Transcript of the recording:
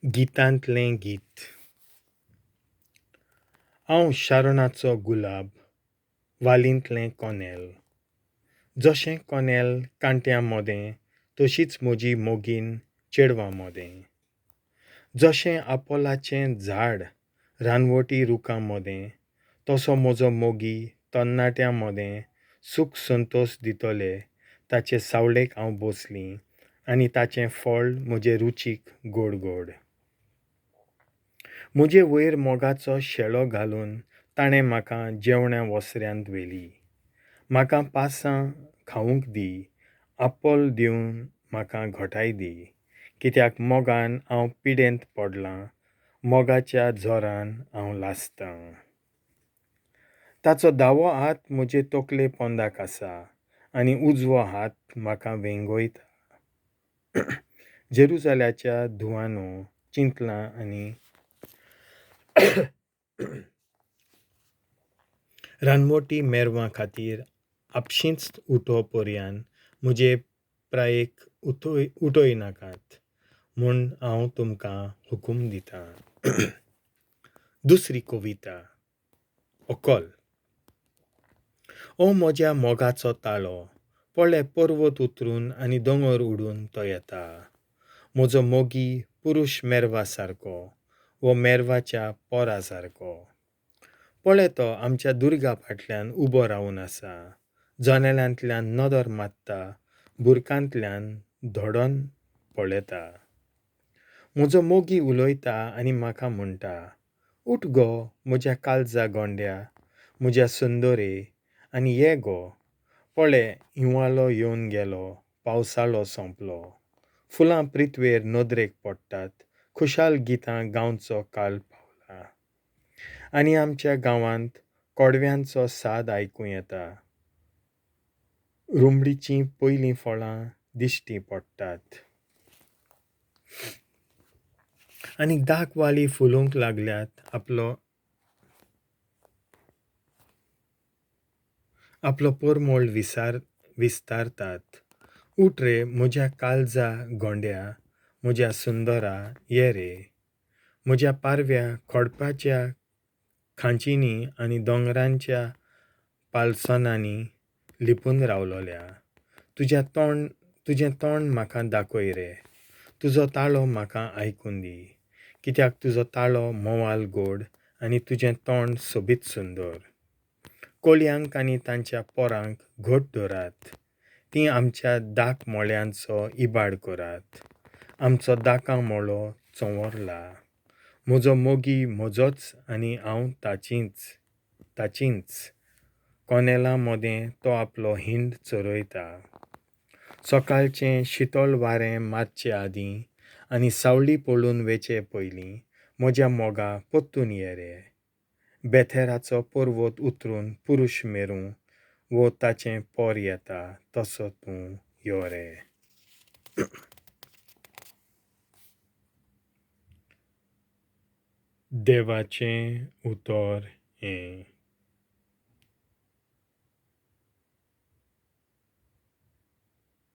गितांतलें गीत. हांव शारणाचो गुलाब, वालींतलें कोनेल. जशें कोनेल कांट्यां मोदें तशीच म्हजी मोगीन चेडवां मोदें. जशें आपोलाचें झाड रानवटी रुखां मोदें तसो म्हजो मोगी तरणाट्यां मोदें सूख संतोश दितले. ताचे सावळेक हांव बसलीं आनी ताचें फळ म्हजे रुचीक गोड गोड. म्हजे वयर मोगाचो शेळो घालून ताणें म्हाका जेवणा वसऱ्यांत व्हेली. म्हाका पासां खावंक दी, आपोल दिवन म्हाका घटाय दी, कित्याक मोगान हांव पिडेंत पडलां, मोगाच्या जोरान हांव लासतां. ताचो दावो हात म्हजे तकले पोंदाक आसा आनी उजवो हात म्हाका वेंगयता. जेरुजाल्याच्या धुवानो, चिंतलां आनी रानवटी मेरवां खातीर आपशींच उठो पर्यान म्हजे प्रायेक उठय नाकात म्हूण हांव तुमकां हुकूम दितां. दुसरी कविता. अकल. ओ म्हज्या मोगाचो ताळो, पळे पर्वत उतरून आनी दोंगर उडून तो येता. म्हजो मोगी पुरूश मेरवा सारको वो मेरवाच्या पोरा सारको. पळे तो आमच्या दुर्गा फाटल्यान उबो रावून आसा, जनेलांतल्यान नदर मारता, बुरकांतल्यान धोडोन पळयता. म्हजो मोगी उलयता आनी म्हाका म्हणटा, उठ गो म्हज्या काळजा गोंड्या, म्हज्या सुंदरे, आनी ये गो. पळे हिंवालो येवन गेलो, पावसाळो सोंपलो, फुलां प्रिथ्वेर नदरेक पडटात, खुशाल गितां गावचो काळ पावला आनी आमच्या गांवांत कोडव्यांचो साद आयकूं येता. रुमडीचीं पयलीं फळां दिश्टी पडटात आनी दाक वाली फुलूंक लागल्यात. आपलो आपलो परमळ विस्तारतात. उठ रे म्हज्या काळजा गोंड्या, म्हज्या सुंदरा, ये रे. म्हज्या पारव्या खोडपाच्या खांचींनी आनी दोंगरांच्या पालसणांनी लिपून रावलोल्या, तुज्या तोंड तुजें तोंड म्हाका दाखय रे, तुजो ताळो म्हाका आयकून दी, कित्याक तुजो ताळो म्होंवाल गोड आनी तुजें तोंड सोबीत सुंदर. कोळयांक आनी तांच्या पोरांक घट धरात, तीं आमच्या दाक मोळ्यांचो इबाड करात, आमचो दाकां मोळो चंवरला. म्हजो मोगी म्हजोच आनी हांव ताचींच. कोनेलां मोदें तो आपलो हिंड चरयता. सकाळचें शितळ वारें मारचे आदीं आनी सावळी पळून वेचे पयलीं म्हज्या मोगा परतून ये रे. बेथेराचो पर्वत उतरून पुरूश मेरूं वो ताचें पोर येता तसो तूं यो रे. देवाचें उतर हें.